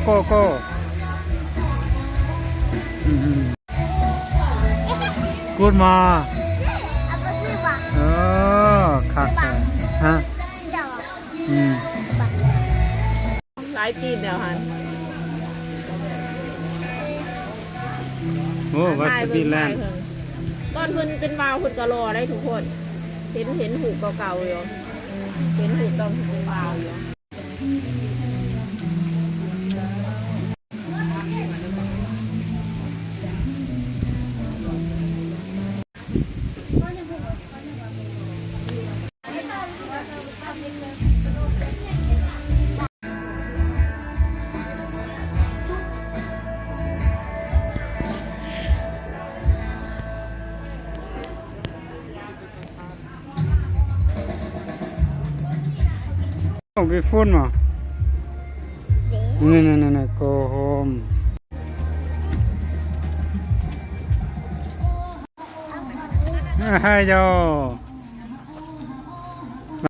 ໂກໂກ້ ອືມ ກູດມາ ເອີ ຄັກແທ້ ຮະ ອືມ ຫຼາຍປີແລ້ວຫັ້ນ ໂອ້ ວາຊາບິແລນ ຕອນເພິ່ນເປັນບ່າວເພິ່ນກໍຫຼໍ່ໄດ໋ທຸກຄົນ ເຫັນ ເຫັນຮູບເກົ່າໆຢູ່ ເຫັນຮູບຕອນເພິ່ນເປັນບ່າວຢູ່. ອອກໄປຝຸ່ນມາ ນີ້ໆໆ ໂກໂຮມ ເຮີ້ຍໂຢ.